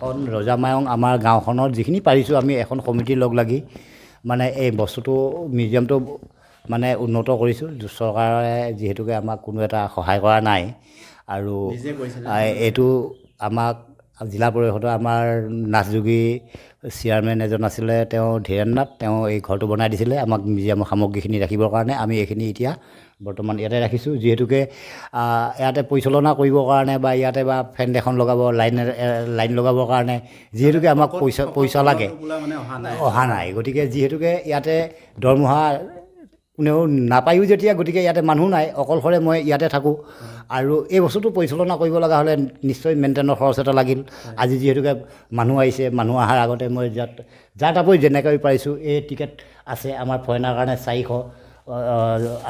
এখন ৰজামায়ং আমাৰ গাঁওখনত যিখিনি পাৰিছোঁ আমি এখন সমিতিৰ লগ লাগি মানে এই বস্তুটো মিউজিয়ামটো মানে উন্নত কৰিছোঁ। চৰকাৰে যিহেতুকে আমাক কোনো এটা সহায় কৰা নাই আৰু এইটো আমাক জিলা পৰিষদৰ আমাৰ নাথযোগী চেয়াৰমেন এজন আছিলে, তেওঁ ধীৰেণ নাথ, তেওঁ এই ঘৰটো বনাই দিছিলে আমাক মিউজিয়ামৰ সামগ্ৰীখিনি ৰাখিবৰ কাৰণে। আমি এইখিনি এতিয়া বৰ্তমান ইয়াতে ৰাখিছোঁ, যিহেতুকে ইয়াতে পৰিচালনা কৰিবৰ কাৰণে বা ইয়াতে বা ফেন এখন লগাব, লাইন লাইন লগাবৰ কাৰণে যিহেতুকে আমাক পইচা পইচা লাগে, অহা নাই। গতিকে যিহেতুকে ইয়াতে দৰমহা কোনেও নাপায়ো যেতিয়া, গতিকে ইয়াতে মানুহ নাই, অকলশৰে মই ইয়াতে থাকোঁ। আৰু এই বস্তুটো পৰিচালনা কৰিব লগা হ'লে নিশ্চয় মেইনটেইনৰ খৰচ এটা লাগিল। আজি যিহেতুকে মানুহ আহিছে, মানুহ অহাৰ আগতে মই যাত যাৰ তাপৰি যেনেকৈ পাৰিছোঁ, এই টিকেট আছে আমাৰ ফৰেনাৰ কাৰণে 400,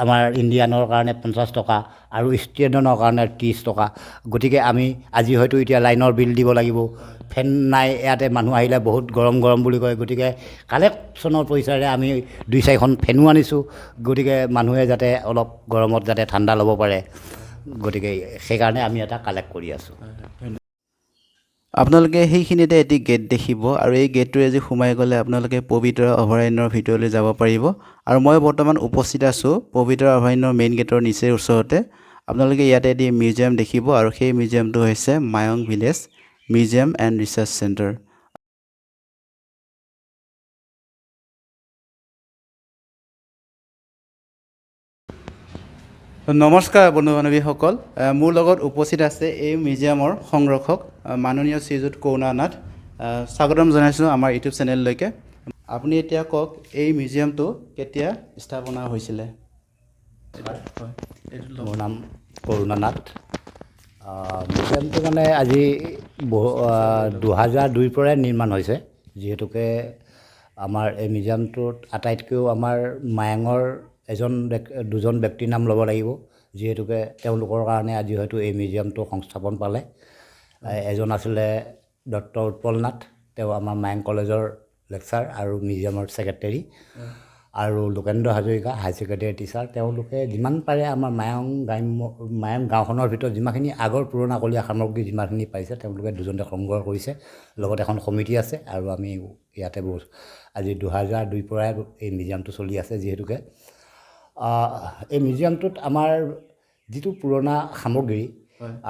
আমাৰ ইণ্ডিয়ানৰ কাৰণে 50 টকা আৰু ষ্টুডেণ্টৰ কাৰণে 30 টকা। গতিকে আমি আজি হয়তো এতিয়া লাইনৰ বিল দিব লাগিব, ফেন নাই, ইয়াতে মানুহ আহিলে বহুত গৰম গৰম বুলি কয়। গতিকে কালেকশ্যনৰ পইচাৰে আমি 2-4খন ফেনো আনিছোঁ, গতিকে মানুহে যাতে অলপ গৰমত যাতে ঠাণ্ডা ল'ব পাৰে, গতিকে সেইকাৰণে আমি এটা কালেক্ট কৰি আছোঁ। আপোনালোকে সেইখিনিতে এটি গেট দেখিব আৰু এই গেটটোৰে যে সোমাই গ'লে আপোনালোকে পবিতৰা অভয়াৰণ্যৰ ভিতৰলৈ যাব পাৰিব। আৰু মই বৰ্তমান উপস্থিত আছোঁ পবিতৰা অভয়াৰণ্যৰ মেইন গেটৰ নিচেই ওচৰতে। আপোনালোকে ইয়াতে এটি মিউজিয়াম দেখিব আৰু সেই মিউজিয়ামটো হৈছে Mayong village museum and research centre. নমস্কাৰ বন্ধু বান্ধৱীসকল, মোৰ লগত উপস্থিত আছে এই মিউজিয়ামৰ সংৰক্ষক মাননীয় শ্ৰীযুত কৰুণা নাথ। স্বাগতম জনাইছোঁ আমাৰ ইউটিউব চেনেললৈকে। আপুনি এতিয়া কওক, এই মিউজিয়ামটো কেতিয়া স্থাপনা হৈছিলে? মোৰ নাম কৰুণা নাথ। মিউজিয়ামটো মানে আজি বহু 2002ৰ পৰাই নিৰ্মাণ হৈছে। যিহেতুকে আমাৰ এই মিউজিয়ামটোত আটাইতকৈও আমাৰ মায়ঙৰ এজন দুজন ব্যক্তিৰ নাম ল'ব লাগিব, যিহেতুকে তেওঁলোকৰ কাৰণে আজি হয়তো এই মিউজিয়ামটো সংস্থাপন পালে। এজন আছিলে ডক্টৰ উৎপল নাথ, তেওঁ আমাৰ মায়ং কলেজৰ লেকচাৰ আৰু মিউজিয়ামৰ ছেক্ৰেটেৰী, আৰু Lokendra Hazarika higher secondary teacher. তেওঁলোকে যিমান পাৰে আমাৰ মায়ং গ্ৰাম্য মায়ং গাঁওখনৰ ভিতৰত যিমানখিনি আগৰ পুৰণা কলীয়া সামগ্ৰী যিমানখিনি পাইছে, তেওঁলোকে দুজনে সংগ্ৰহ কৰিছে। লগত এখন সমিতি আছে আৰু আমি ইয়াতে আজি 2002ৰ পৰাই এই মিউজিয়ামটো চলি আছে। যিহেতুকে এই মিউজিয়ামটোত আমাৰ যিটো পুৰণা সামগ্ৰী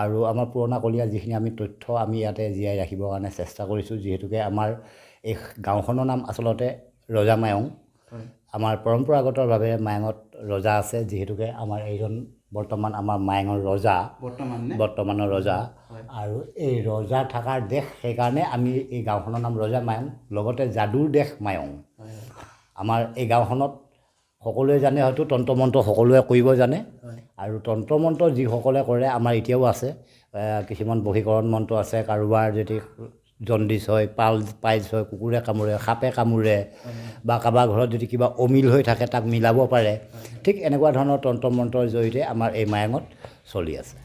আৰু আমাৰ পুৰণা কলীয়া যিখিনি আমি তথ্য আমি ইয়াতে জীয়াই ৰাখিবৰ কাৰণে চেষ্টা কৰিছোঁ। যিহেতুকে আমাৰ এই গাঁওখনৰ নাম আচলতে ৰজা মায়ং। আমাৰ পৰম্পৰাগতভাৱে মায়ঙত ৰজা আছে, যিহেতুকে আমাৰ এইজন বৰ্তমান আমাৰ মায়ঙৰ ৰজা, বৰ্তমান বৰ্তমানৰ ৰজা, আৰু এই ৰজা থকাৰ দেশ, সেইকাৰণে আমি এই গাঁওখনৰ নাম ৰজা মায়ং, লগতে যাদুৰ দেশ মায়ং। আমাৰ এই গাঁওখনত সকলোৱে জানে, হয়তো তন্ত্ৰ মন্ত্ৰ সকলোৱে কৰিব জানে, আৰু তন্ত্ৰ মন্ত্ৰ যিসকলে কৰে আমাৰ এতিয়াও আছে। কিছুমান বশীকৰণ মন্ত্ৰ আছে, কাৰোবাৰ যদি জণ্ডিছ হয়, পাইলছ হয়, কুকুৰে কামোৰে, সাপে কামোৰে, বা কাৰোবাৰ ঘৰত যদি কিবা অমিল হৈ থাকে তাক মিলাব পাৰে। ঠিক এনেকুৱা ধৰণৰ তন্ত্ৰ মন্ত্ৰৰ জৰিয়তে আমাৰ এই মায়ঙত চলি আছে।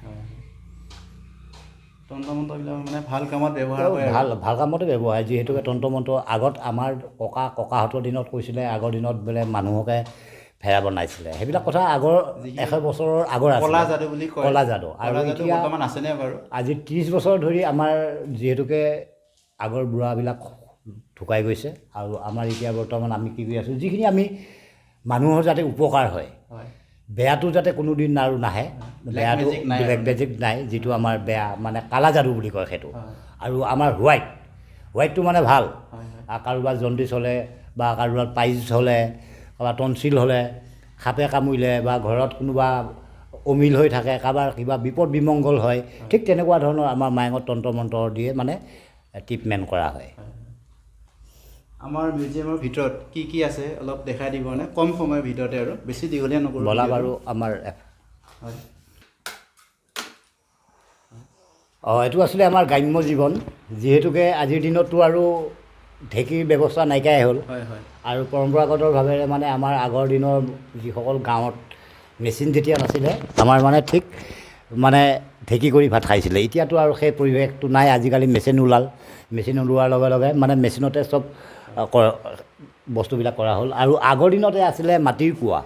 তন্ত্ৰ মন্ত্ৰবিলাক মানে ভাল কামত ব্যৱহাৰ কৰে। ভাল ভাল কামতে ব্যৱহাৰ হয়, যিহেতুকে তন্ত্ৰ মন্ত্ৰ আগত আমাৰ ককাহঁতৰ দিনত কৈছিলে, আগৰ দিনত বোলে মানুহকে ভেড়া বনাইছিলে। সেইবিলাক কথা আগৰ 100 বছৰৰ আগৰ আছিলে। কলা যাদু বুলি কয়। কলা যাদু। আৰু কলা যাদু এতিয়া বৰ্তমান আছেনে বাৰু? আজি 30 বছৰ ধৰি আমাৰ যিহেতুকে আগৰ বুঢ়াবিলাক ঢুকাই গৈছে, আৰু আমাৰ এতিয়া বৰ্তমান আমি কি কৰি আছোঁ, যিখিনি আমি মানুহৰ যাতে উপকাৰ হয়, বেয়াটো যাতে কোনোদিন আৰু নাহে, বেয়াটো magic নাই। ব্লেক মেজিক নাই, যিটো আমাৰ বেয়া মানে কালা যাদু বুলি কয় সেইটো। আৰু আমাৰ হোৱাইটটো মানে ভাল। আৰু কাৰোবাৰ জণ্ডিছ হ'লে বা কাৰোবাৰ পাইলছ হ'লে, কাৰোবাৰ টনচিল হ'লে, সাপে কামুৰিলে বা ঘৰত কোনোবা অমিল হৈ থাকে, কাৰোবাৰ কিবা বিপদ বিমংগল হয়, ঠিক তেনেকুৱা ধৰণৰ আমাৰ মায়ঙত তন্ত্ৰ মন্ত্ৰ দিয়ে মানে ট্ৰিটমেণ্ট কৰা হয়। আমাৰ মিউজিয়ামৰ ভিতৰত কি কি আছে অলপ দেখাই দিবনে, কম সময়ৰ ভিতৰতে, আৰু বেছি দীঘলীয়া নকৰোঁ। ব'লা বাৰু আমাৰ অঁ, এইটো আছিলে আমাৰ গ্ৰাম্য জীৱন। যিহেতুকে আজিৰ দিনততো আৰু ঢেঁকীৰ ব্যৱস্থা নাইকিয়াই হ'ল, হয় হয় আৰু পৰম্পৰাগতভাৱে মানে আমাৰ আগৰ দিনৰ যিসকল গাঁৱত মেচিন যেতিয়া নাছিলে, আমাৰ মানে ঠিক মানে ঢেঁকী কৰি ভাত খাইছিলে। এতিয়াতো আৰু সেই পৰিৱেশটো নাই। আজিকালি মেচিন ওলাল, মেচিন ওলোৱাৰ লগে লগে মানে মেচিনতে চব বস্তুবিলাক কৰা হ'ল। আৰু আগৰ দিনতে আছিলে মাটিৰ কুঁৱা।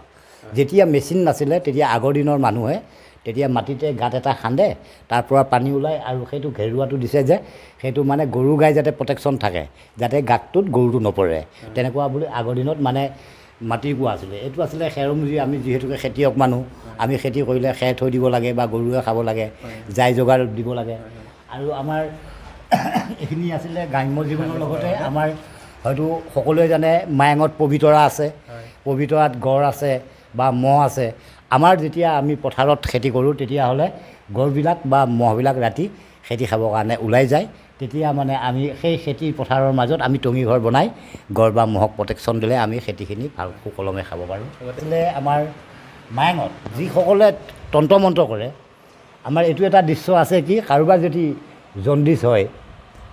যেতিয়া মেচিন নাছিলে তেতিয়া আগৰ দিনৰ মানুহে তেতিয়া মাটিতে গাঁত এটা খান্দে, তাৰ পৰা পানী ওলায় আৰু সেইটো ঘেৰুৱাটো দিছে যে সেইটো মানে গৰু গাই যাতে প্ৰটেকশ্যন থাকে, যাতে গাঁতটোত গৰুটো নপৰে, তেনেকুৱা বুলি আগৰ দিনত মানে মাটিৰ কুঁৱা আছিলে। এইটো আছিলে খেৰমুজি। আমি যিহেতুকে খেতিয়ক মানুহ, আমি খেতি কৰিলে খেৰ থৈ দিব লাগে বা গৰুৱে খাব লাগে, জাই জোগাৰ দিব লাগে। আৰু আমাৰ এইখিনি আছিলে গ্ৰাম্য জীৱনৰ লগতে আমাৰ হয়তো সকলোৱে জানে মায়ঙত পবিতৰা আছে, পবিতৰাত গড় আছে বা ম'হ আছে। আমাৰ যেতিয়া আমি পথাৰত খেতি কৰোঁ তেতিয়াহ'লে গড়বিলাক বা ম'হবিলাক ৰাতি খেতি খাবৰ কাৰণে ওলাই যায়। তেতিয়া মানে আমি সেই খেতি পথাৰৰ মাজত আমি টঙি ঘৰ বনাই গড় বা ম'হক প্ৰটেকশ্যন দিলে আমি খেতিখিনি ভাল সুকলমে খাব পাৰোঁ। আছিলে আমাৰ মায়ঙত যিসকলে তন্ত্ৰ মন্ত্ৰ কৰে, আমাৰ এইটো এটা দৃশ্য আছে কি কাৰোবাৰ যদি জণ্ডিছ হয়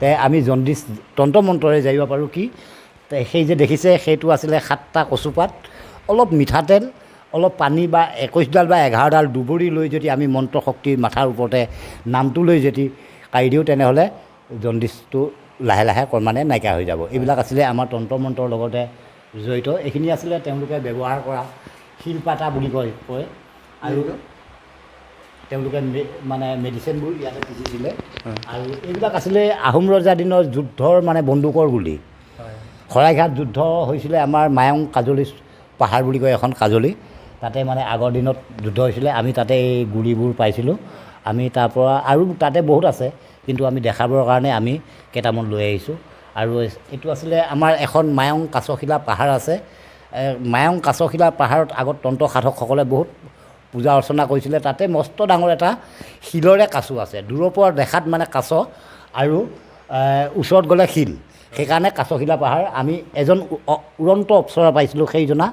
তে আমি জণ্ডিছ তন্ত্ৰ মন্ত্ৰৰে জানিব পাৰোঁ কি সেই যে দেখিছে সেইটো আছিলে 7টা কচুপাত, অলপ মিঠাতেল, অলপ পানী বা 21ডাল বা 11ডাল দুবৰি লৈ যদি আমি মন্ত্ৰ শক্তিৰ মাথাৰ ওপৰতে নামটো লৈ যদি কাঢ়ি দিওঁ তেনেহ'লে জণ্ডিছটো লাহে লাহে ক্ৰমান্বয়ে নাইকিয়া হৈ যাব। এইবিলাক আছিলে আমাৰ তন্ত্ৰ মন্ত্ৰৰ লগতে জড়িত। এইখিনি আছিলে তেওঁলোকে ব্যৱহাৰ কৰা শিলপাতা বুলি কয় আৰু তেওঁলোকে মানে মেডিচিনবোৰ ইয়াতে পিচিছিলে। আৰু এইবিলাক আছিলে আহোম ৰজা দিনৰ যুদ্ধৰ মানে বন্দুকৰ গুলি। শৰাইঘাট যুদ্ধ হৈছিলে আমাৰ মায়ং কাজলী পাহাৰ বুলি কয় এখন কাজলী, তাতে মানে আগৰ দিনত যুদ্ধ হৈছিলে। আমি তাতে এই গুলিবোৰ পাইছিলোঁ। আমি তাৰপৰা আৰু তাতে বহুত আছে, কিন্তু আমি দেখাবৰ কাৰণে আমি কেইটামান লৈ আহিছোঁ। আৰু এইটো আছিলে আমাৰ এখন মায়ং কাছশিলা পাহাৰ আছে। মায়ং কাছশিলা পাহাৰত আগত তন্ত্ৰ সাধকসকলে বহুত পূজা অৰ্চনা কৰিছিলে। তাতে মস্ত ডাঙৰ এটা শিলৰে কাছ আছে, দূৰৰ পৰা দেখাত মানে কাছ আৰু ওচৰত গ'লে শিল, সেইকাৰণে কাছশিলা পাহাৰ। আমি এজন উৰন্ত অপ্সৰা পাইছিলোঁ, সেইজনা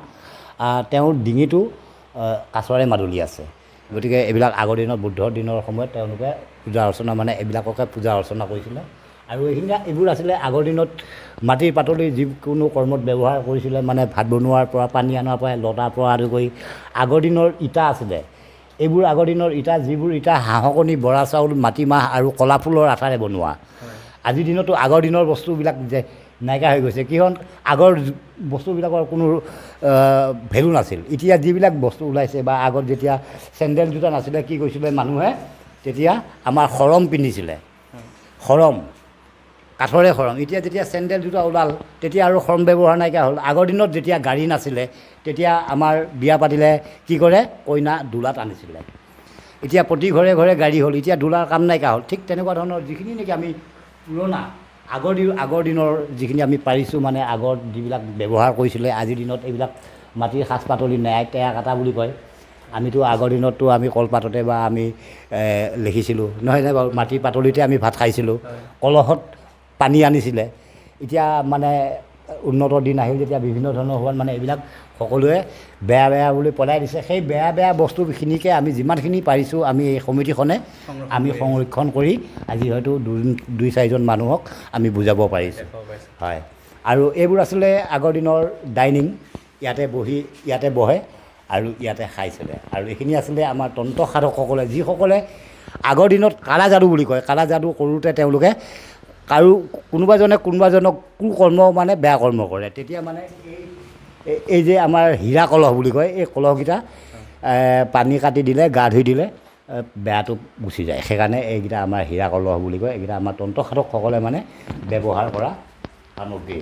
তেওঁৰ ডিঙিটো কাছৰে মাদুলি আছে। গতিকে এইবিলাক আগৰ দিনত বুদ্ধৰ দিনৰ সময়ত তেওঁলোকে পূজা অৰ্চনা মানে এইবিলাককে পূজা অৰ্চনা কৰিছিলে। আৰু এইখিনি এইবোৰ আছিলে আগৰ দিনত মাটিৰ পাতলি যিকোনো কৰ্মত ব্যৱহাৰ কৰিছিলে, মানে ভাত বনোৱাৰ পৰা পানী অনাৰ পৰা লতাৰ পৰা আদি কৰি আগৰ দিনৰ ইটা আছিলে। এইবোৰ আগৰ দিনৰ ইটা, যিবোৰ ইটা হাঁহৰ কণী, বৰা চাউল, মাটিমাহ আৰু কলা ফুলৰ আঠাৰে বনোৱা। আজিৰ দিনতো আগৰ দিনৰ বস্তুবিলাক যে নাইকিয়া হৈ গৈছে। কিয়নো আগৰ বস্তুবিলাকৰ কোনো ভেলু নাছিল। এতিয়া যিবিলাক বস্তু ওলাইছে বা আগত যেতিয়া চেণ্ডেল জোতা নাছিলে কি কৰিছিলে মানুহে, তেতিয়া আমাৰ শৰম পিন্ধিছিলে, শৰম, কাঠৰে শৰম। এতিয়া যেতিয়া চেণ্ডেল জোতা ওলাল তেতিয়া আৰু শৰম ব্যৱহাৰ নাইকিয়া হ'ল। আগৰ দিনত যেতিয়া গাড়ী নাছিলে তেতিয়া আমাৰ বিয়া পাতিলে কি কৰে, কইনা দোলাত আনিছিলে। এতিয়া প্ৰতি ঘৰে ঘৰে গাড়ী হ'ল, এতিয়া দোলাৰ কাম নাইকিয়া হ'ল। ঠিক তেনেকুৱা ধৰণৰ যিখিনি নেকি আমি পুৰণা আগৰ দিনৰ যিখিনি আমি পাৰিছোঁ, মানে আগত যিবিলাক ব্যৱহাৰ কৰিছিলে, আজিৰ দিনত এইবিলাক মাটিৰ সাজ পাতলি নাই, টেৰা কাটা বুলি কয়। আমিতো আগৰ দিনততো আমি কলপাততে বা আমি লিখিছিলোঁ নহয়নে বাৰু, মাটিৰ পাতলিতে আমি ভাত খাইছিলোঁ, কলহত পানী আনিছিলে। এতিয়া মানে উন্নত দিন আহিল যেতিয়া বিভিন্ন ধৰণৰ হোৱাত মানে এইবিলাক সকলোৱে বেয়া বেয়া বুলি পেলাই দিছে। সেই বেয়া বেয়া বস্তুখিনিকে আমি যিমানখিনি পাৰিছোঁ আমি এই সমিতিখনে আমি সংৰক্ষণ কৰি আজি হয়তো দুই চাৰিজন মানুহক আমি বুজাব পাৰিছোঁ। হয়। আৰু এইবোৰ আছিলে আগৰ দিনৰ ডাইনিং, ইয়াতে বহি ইয়াতে বহে আৰু ইয়াতে খাইছিলে। আৰু এইখিনি আছিলে আমাৰ তন্ত্ৰ সাধকসকলে, যিসকলে আগৰ দিনত কালা যাদু বুলি কয়, কালা যাদু কৰোঁতে তেওঁলোকে কাৰো কোনোবাজনে কোনোবাজনক কুকৰ্ম মানে বেয়া কৰ্ম কৰে, তেতিয়া মানে এই যে আমাৰ হীৰা কলহ বুলি কয়, এই কলহকেইটা পানী কাটি দিলে, গা ধুই দিলে বেয়াটো গুচি যায়। সেইকাৰণে এইকেইটা আমাৰ হীৰা কলহ বুলি কয়। এইকেইটা আমাৰ তন্ত্ৰ সাধকসকলে মানে ব্যৱহাৰ কৰা সামগ্ৰী।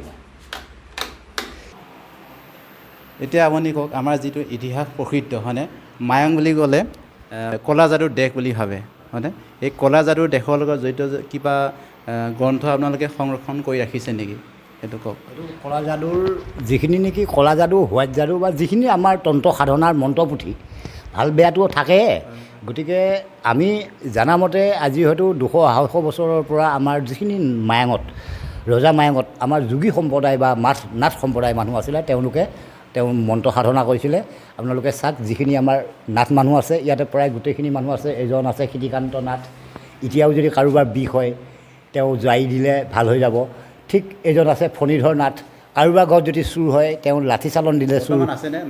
এতিয়া আপুনি কওক, আমাৰ যিটো ইতিহাস প্ৰসিদ্ধ হয়নে, মায়ং বুলি ক'লে ক'লা যাদুৰ দেশ বুলি ভাবে হয়নে, এই ক'লা যাদুৰ দেশৰ লগত জড়িত কিবা গ্ৰন্থ আপোনালোকে সংৰক্ষণ কৰি ৰাখিছে নেকি, সেইটো কওক। এইটো ক'লা যাদুৰ যিখিনি নেকি ক'লা যাদু, হোৱাইট যাদু বা যিখিনি আমাৰ তন্ত্ৰ সাধনাৰ মন্ত্ৰপুথি, ভাল বেয়াটো থাকে। গতিকে আমি জানামতে আজি হয়তো 200-250 বছৰৰ পৰা আমাৰ যিখিনি মায়ঙত, ৰজা মায়ঙত আমাৰ যোগী সম্প্ৰদায় বা নাথ সম্প্ৰদায়ৰ মানুহ আছিলে, তেওঁলোকে তেওঁ মন্ত্ৰ সাধনা কৰিছিলে। আপোনালোকে চাওক, যিখিনি আমাৰ নাথ মানুহ আছে ইয়াতে প্ৰায় গোটেইখিনি মানুহ আছে। এজন আছে ক্ষিতিকান্ত নাথ, এতিয়াও যদি কাৰোবাৰ বিষ হয় তেওঁ জাৰি দিলে ভাল হৈ যাব। ঠিক এজন আছে ফণীধৰ নাথ, কাৰোবাৰ ঘৰত যদি চুৰ হয় তেওঁ লাঠি চালন দিলে চুৰ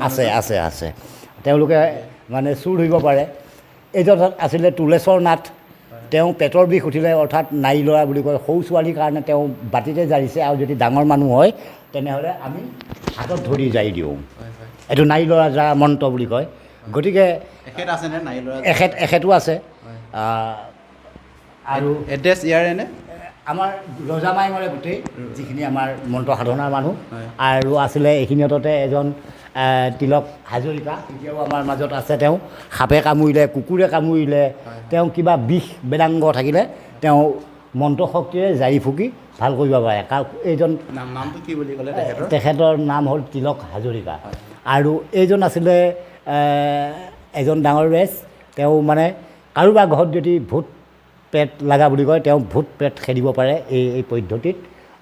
আছে আছে আছে, তেওঁলোকে মানে চুৰ ধৰিব পাৰে। এজন আছিলে তুলেশ্বৰ নাথ, তেওঁ পেটৰ বিষ উঠিলে অৰ্থাৎ নাৰী ল'ৰা বুলি কয়, সৰু ছোৱালীৰ কাৰণে তেওঁ বাতিতে জাৰিছে, আৰু যদি ডাঙৰ মানুহ হয় তেনেহ'লে আমি হাতত ধৰি জাৰি দিওঁ, এইটো নাৰী ল'ৰা জৰা মন্ত্ৰ বুলি কয়। গতিকে এখেত আছেনে নাই ল'ৰা? এখেতো আছে। আৰু এড্ৰেছ ইয়াৰে নে? আমাৰ ৰজা মায়ঙৰে গোটেই যিখিনি আমাৰ মন্ত্ৰ সাধনাৰ মানুহ। হয়। আৰু আছিলে এইখিনিতে এজন তিলক হাজৰিকা, এতিয়াও আমাৰ মাজত আছে। তেওঁ সাপে কামুৰিলে, কুকুৰে কামুৰিলে, তেওঁ কিবা বিষ বেদাংগ থাকিলে তেওঁ মন্ত্ৰ শক্তিৰে জাৰি ফুকি ভাল কৰিব পাৰে। এইজন নামটো কি বুলি ক'লে তেখেতৰ? তেখেতৰ নাম হ'ল তিলক হাজৰিকা। আৰু এইজন আছিলে এজন ডাঙৰ বেজ। তেওঁ মানে কাৰোবাৰ ঘৰত যদি ভূত পেট লগা বুলি কয়, তেওঁ ভূত পেট খেদিব পাৰে এই পদ্ধতিত।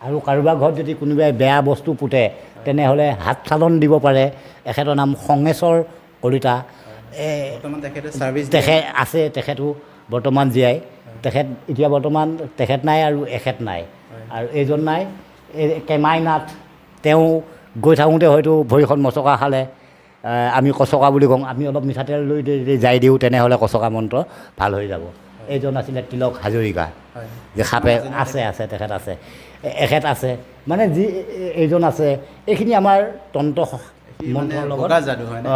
আৰু কাৰোবাৰ ঘৰত যদি কোনোবাই বেয়া বস্তু পোতে, তেনেহ'লে হাত চালন দিব পাৰে। এখেতৰ নাম খঙেশ্বৰ কলিতা। বৰ্তমান তেখেতে ছাৰ্ভিচ? তেখেত আছে, তেখেতো বৰ্তমান জীয়াই। তেখেত এতিয়া বৰ্তমান তেখেত নাই আৰু এখেত নাই আৰু এইজন নাই। এই কেমাই নাথ, তেওঁ গৈ থাকোঁতে হয়তো ভৰিখন মচকা খালে, আমি কচকা বুলি কওঁ, আমি অলপ মিঠাতেল লৈ যদি যাই দিওঁ তেনেহ'লে কচকা মন্ত্ৰ ভাল হৈ যাব। এইজন আছিলে তিলক হাজৰিকা। যে সাপে আছে, আছে তেখেত আছে, এখেত আছে, মানে যি এইজন আছে, এইখিনি আমাৰ তন্ত্ৰ মন্ত্ৰৰ লগত বগা যাদু হয়নে?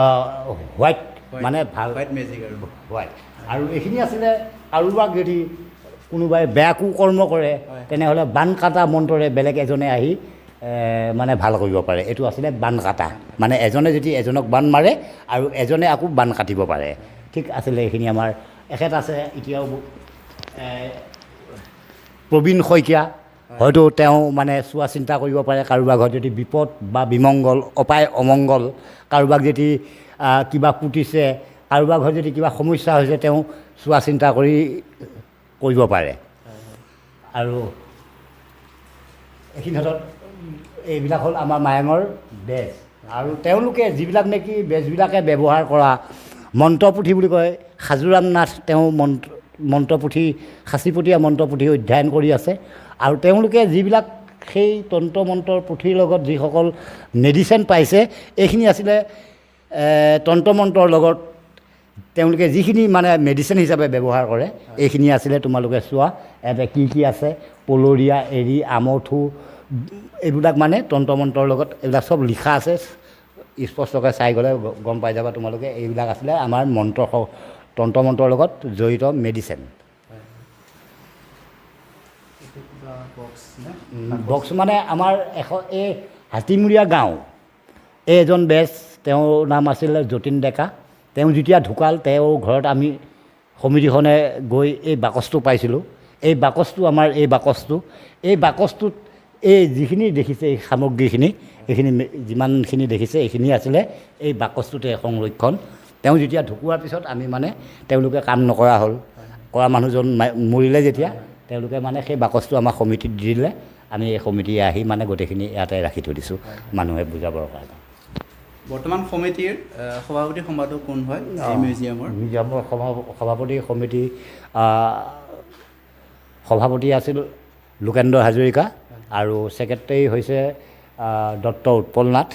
হোৱাইট মানে ভাল হোৱাইট মেজিক আৰু হোৱাইট। আৰু এইখিনি আছিলে কাৰোবাক যদি কোনোবাই বেয়া কুকৰ্ম কৰে, তেনেহ'লে বান কাটা মন্ত্ৰৰে বেলেগ এজনে আহি মানে ভাল কৰিব পাৰে। এইটো আছিলে বান কাটা, মানে এজনে যদি এজনক বান মাৰে আৰু এজনে আকৌ বান কাটিব পাৰে। ঠিক আছিলে এইখিনি আমাৰ। এখেত আছে এতিয়াও, প্ৰবীণ শইকীয়া, হয়তো তেওঁ মানে চোৱা চিন্তা কৰিব পাৰে। কাৰোবাৰ ঘৰত যদি বিপদ বা বিমংগল, অপায় অমংগল, কাৰোবাক যদি কিবা পুতিছে, কাৰোবাৰ ঘৰত যদি কিবা সমস্যা হৈছে, তেওঁ চোৱা চিন্তা কৰিব পাৰে। আৰু এইখিনি হাতত এইবিলাক হ'ল আমাৰ মায়ঙৰ বেজ। আৰু তেওঁলোকে যিবিলাক নেকি বেজবিলাকে ব্যৱহাৰ কৰা মন্ত্ৰপুথি বুলি কয়, সাজুৰাম নাথ, তেওঁ মন্ত্ৰপুথি, সাঁচিপতীয়া মন্ত্ৰপুথি অধ্যয়ন কৰি আছে। আৰু তেওঁলোকে যিবিলাক সেই তন্ত্ৰ মন্ত্ৰৰ পুথিৰ লগত যিসকল মেডিচিন পাইছে, এইখিনি আছিলে তন্ত্ৰ মন্ত্ৰৰ লগত তেওঁলোকে যিখিনি মানে মেডিচিন হিচাপে ব্যৱহাৰ কৰে, এইখিনি আছিলে। তোমালোকে চোৱা ইয়াতে কি কি আছে, পলৰীয়া, এৰী, আমঠু, এইবিলাক মানে তন্ত্ৰ মন্ত্ৰৰ লগত এইবিলাক চব লিখা আছে। স্পষ্টকৈ চাই গ'লে গম পাই যাবা তোমালোকে। এইবিলাক আছিলে আমাৰ মন্ত্ৰ তন্ত্ৰ মন্ত্ৰৰ লগত জড়িত মেডিচিন। বক্স মানে আমাৰ এই হাতীমূৰীয়া গাঁও, এই এজন বেজ, তেওঁৰ নাম আছিলে যতীন ডেকা। তেওঁ যেতিয়া ঢুকাল, তেওঁৰ ঘৰত আমি সমিতিখনে গৈ এই বাকচটো পাইছিলোঁ। এই বাকচটো আমাৰ এই বাকচটো, এই বাকচটোত এই যিখিনি দেখিছে এই সামগ্ৰীখিনি, এইখিনি যিমানখিনি দেখিছে এইখিনি আছিলে এই বাকচটোতে সংৰক্ষণ। তেওঁ যেতিয়া ঢুকোৱাৰ পিছত আমি মানে তেওঁলোকে কাম নকৰা হ'ল, কৰা মানুহজন মৰিলে যেতিয়া, তেওঁলোকে মানে সেই বাকচটো আমাক সমিতিত দি দিলে। আমি এই সমিতিয়ে আহি মানে গোটেইখিনি ইয়াতে ৰাখি থৈ দিছোঁ মানুহে বুজাবৰ কাৰণে। বৰ্তমান সমিতিৰ সভাপতি সম্পাদক কোন হয় এই মিউজিয়ামৰ? মিউজিয়ামৰ সভাপতি সমিতি, সভাপতি আছিল লোকেন্দ্ৰ হাজৰিকা আৰু ছেক্ৰেটেৰী হৈছে দত্ত উৎপল নাথ।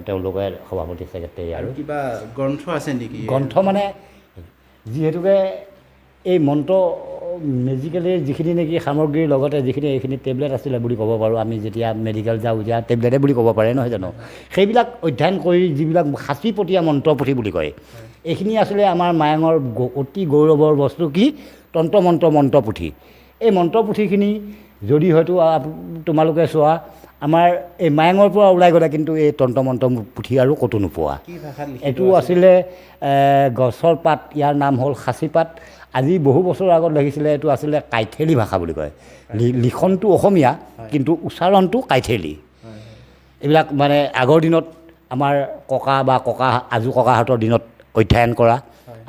তেওঁলোকে সভাপতি ছেক্ৰেটেৰী। আৰু কিবা গ্ৰন্থ আছে নেকি? গ্ৰন্থ মানে যিহেতুকে এই মন্ত্ৰ মেজিকেলি যিখিনি নেকি সামগ্ৰীৰ লগতে যিখিনি এইখিনি টেবলেট আছিলে বুলি ক'ব পাৰোঁ আমি, যেতিয়া মেডিকেল যাওঁ যেতিয়া টেবলেটে বুলি ক'ব পাৰে নহয় জানো, সেইবিলাক অধ্যয়ন কৰি যিবিলাক সাঁচিপতীয়া মন্ত্ৰপুথি বুলি কয়, এইখিনি আছিলে আমাৰ মায়ঙৰ অতি গৌৰৱৰ বস্তু কি তন্ত্ৰ মন্ত্ৰ মন্ত্ৰপুথি। এই মন্ত্ৰপুথিখিনি যদি হয়তো তোমালোকে চোৱা, আমাৰ এই মায়ঙৰ পৰা ওলাই গ'লে কিন্তু এই তন্ত্ৰ মন্ত্ৰ পুথি আৰু ক'তো নোপোৱা। কি ভাষাত লিখিত এইটো আছিলে? আছিলে গছৰ পাত, ইয়াৰ নাম হ'ল সাঁচিপাত। আজি বহু বছৰৰ আগত লিখিছিলে, এইটো আছিলে কাইথেলী ভাষা বুলি কয়। লিখনটো অসমীয়া, কিন্তু উচ্চাৰণটো কাইথেলী। এইবিলাক মানে আগৰ দিনত আমাৰ ককা বা ককা আজো ককাহঁতৰ দিনত অধ্যয়ন কৰা,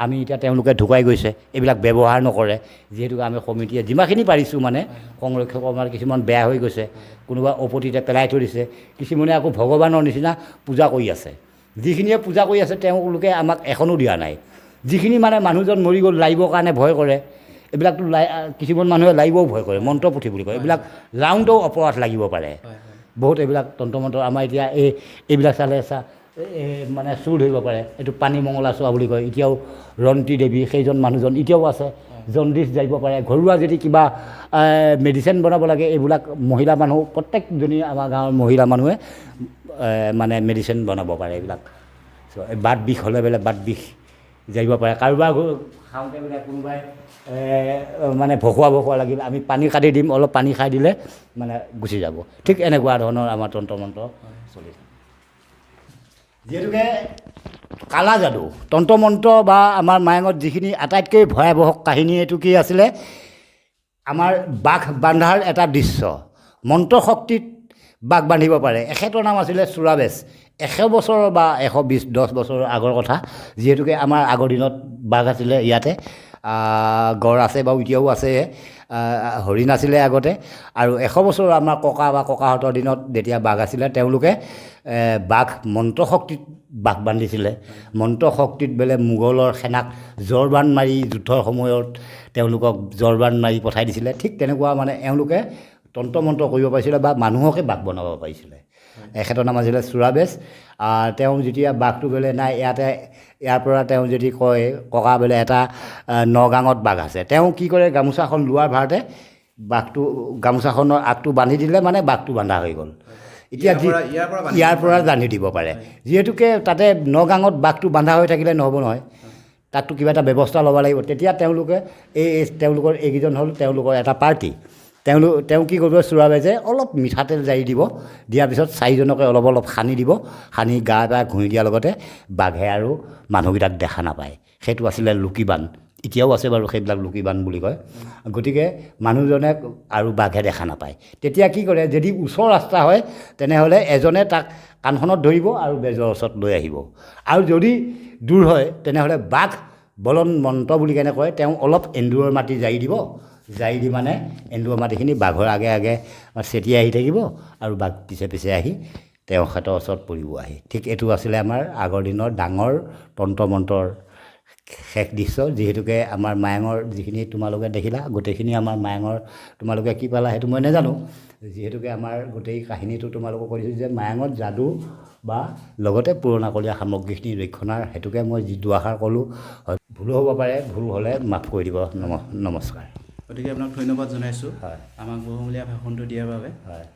আমি এতিয়া তেওঁলোকে ঢুকাই গৈছে, এইবিলাক ব্যৱহাৰ নকৰে। যিহেতুকে আমি সমিতিয়ে যিমানখিনি পাৰিছোঁ মানে সংৰক্ষণ আমাৰ কিছুমান বেয়া হৈ গৈছে, কোনোবা অপতিতে পেলাই থৈ দিছে, কিছুমানে আকৌ ভগৱানৰ নিচিনা পূজা কৰি আছে। যিখিনিয়ে পূজা কৰি আছে তেওঁলোকে আমাক এখনো দিয়া নাই। যিখিনি মানে মানুহজন মৰি গ'ল লাৰিবৰ কাৰণে ভয় কৰে, এইবিলাকতো কিছুমান মানুহে লাৰিবও ভয় কৰে, মন্ত্ৰপুথি বুলি কয়, এইবিলাক লাওঁতেও অপৰাধ লাগিব পাৰে। বহুত এইবিলাক তন্ত্ৰ মন্ত্ৰ আমাৰ এতিয়া এইবিলাক চালে মানে চুৰ ধৰিব পাৰে। এইটো পানী মঙলা চোৱা বুলি কয়। এতিয়াও ৰন্তি দেৱী সেইজন মানুহজন এতিয়াও আছে, জণ্ডিছ যাব পাৰে। ঘৰুৱা যদি কিবা মেডিচিন বনাব লাগে, এইবিলাক মহিলা মানুহ প্ৰত্যেকজনী আমাৰ গাঁৱৰ মহিলা মানুহে মানে মেডিচিন বনাব পাৰে এইবিলাক। বাত বিষ হ'লে বোলে বাত বিষ জাৰিব পাৰে। কাৰোবাৰ খাওঁতে বোলে কোনোবাই মানে ভসুৱা ভসুৱা লাগিল, আমি পানী কাটি দিম, অলপ পানী খাই দিলে মানে গুচি যাব। ঠিক এনেকুৱা ধৰণৰ আমাৰ তন্ত্ৰ মন্ত্ৰ চলি থাকে। যিহেতুকে কালা যাদু তন্ত্ৰ মন্ত্ৰ বা আমাৰ মায়ঙত যিখিনি আটাইতকৈ ভয়াৱহ কাহিনী এইটো কি আছিলে, আমাৰ বাঘ বান্ধাৰ এটা দৃশ্য। মন্ত্ৰ শক্তিত বাঘ বান্ধিব পাৰে। এখেতৰ নাম আছিলে চোৰাবেজ। 100 বছৰৰ বা 120 10 বছৰৰ আগৰ কথা। যিহেতুকে আমাৰ আগৰ দিনত বাঘ আছিলে ইয়াতে, গঁড় আছে বাৰু এতিয়াও আছে, হৰিণ আছিলে আগতে। আৰু 100 বছৰৰ আমাৰ ককা বা ককাহঁতৰ দিনত যেতিয়া বাঘ আছিলে, তেওঁলোকে বাঘ মন্ত্ৰ শক্তিত বাঘ বান্ধিছিলে। মন্ত্ৰ শক্তিত বোলে মোগলৰ সেনাক জৰবান মাৰি যুদ্ধৰ সময়ত তেওঁলোকক জৰবান মাৰি পঠাই দিছিলে। ঠিক তেনেকুৱা মানে এওঁলোকে তন্ত্ৰ মন্ত্ৰ কৰিব পাৰিছিলে বা মানুহকে বাঘ বনাব পাৰিছিলে। এখেতৰ নাম আছিলে চোৰাবেজ। তেওঁ যেতিয়া বাঘটো বোলে নাই ইয়াতে, ইয়াৰ পৰা তেওঁ যদি কয় ককা বোলে এটা নগাঙত বাঘ আছে, তেওঁ কি কৰে গামোচাখন লোৱাৰ ভাৰতে বাঘটো গামোচাখনৰ আগটো বান্ধি দিলে, মানে বাঘটো বান্ধা হৈ গ'ল। এতিয়া ইয়াৰ পৰা বান্ধি দিব পাৰে। যিহেতুকে তাতে নগাঙত বাঘটো বান্ধা হৈ থাকিলে নহ'ব নহয়, তাততো কিবা এটা ব্যৱস্থা ল'ব লাগিব। তেতিয়া তেওঁলোকে এই তেওঁলোকৰ এইকেইজন হ'ল তেওঁলোকৰ এটা পাৰ্টি। তেওঁ কি কৰিব, চোৰাবেজে অলপ মিঠাতেল জাৰি দিব, দিয়াৰ পিছত চাৰিজনকে অলপ অলপ সানি দিব, সানি গা পা ঘঁহি দিয়াৰ লগতে বাঘে আৰু মানুহকেইটাক দেখা নাপায়। সেইটো আছিলে লুকিবান। এতিয়াও আছে বাৰু সেইবিলাক লুকিবান বুলি কয়। গতিকে মানুহজনে আৰু বাঘে দেখা নাপায়। তেতিয়া কি কৰে, যদি ওচৰ ৰাস্তা হয় তেনেহ'লে এজনে তাক কাণখনত ধৰিব আৰু বেজৰ ওচৰত লৈ আহিব। আৰু যদি দূৰ হয় তেনেহ'লে বাঘ বলন মন্ত্ৰ বুলি কেনে কয়, তেওঁ অলপ এন্দুৰৰ মাটি জাৰি দিব, জাৰি দি মানে এন্দুৰৰ মাটিখিনি বাঘৰ আগে আগে চেটিয়াই আহি থাকিব আৰু বাঘ পিছে পিছে আহি তেওঁ সিহঁতৰ ওচৰত পৰিব আহি। ঠিক এইটো আছিলে আমাৰ আগৰ দিনৰ ডাঙৰ তন্ত্ৰ মন্ত্ৰৰ শেষ দৃশ্য। যিহেতুকে আমাৰ মায়ঙৰ যিখিনি তোমালোকে দেখিলা গোটেইখিনি আমাৰ মায়ঙৰ, তোমালোকে কি পালা সেইটো মই নাজানো। যিহেতুকে আমাৰ গোটেই কাহিনীটো তোমালোকক কৈ দিছোঁ যে মায়ঙত যাদু বা লগতে পুৰণাকলীয়া সামগ্ৰীখিনি ৰক্ষণাৰ হেতুকে মই যি দুআষাৰ ক'লোঁ, হয় ভুলো হ'ব পাৰে, ভুল হ'লে মাফ কৰি দিব। নমস্কাৰ। গতিকে আপোনাক ধন্যবাদ জনাইছোঁ, হয়, আমাক বহুমূলীয়া ভাষণটো দিয়াৰ বাবে। হয়।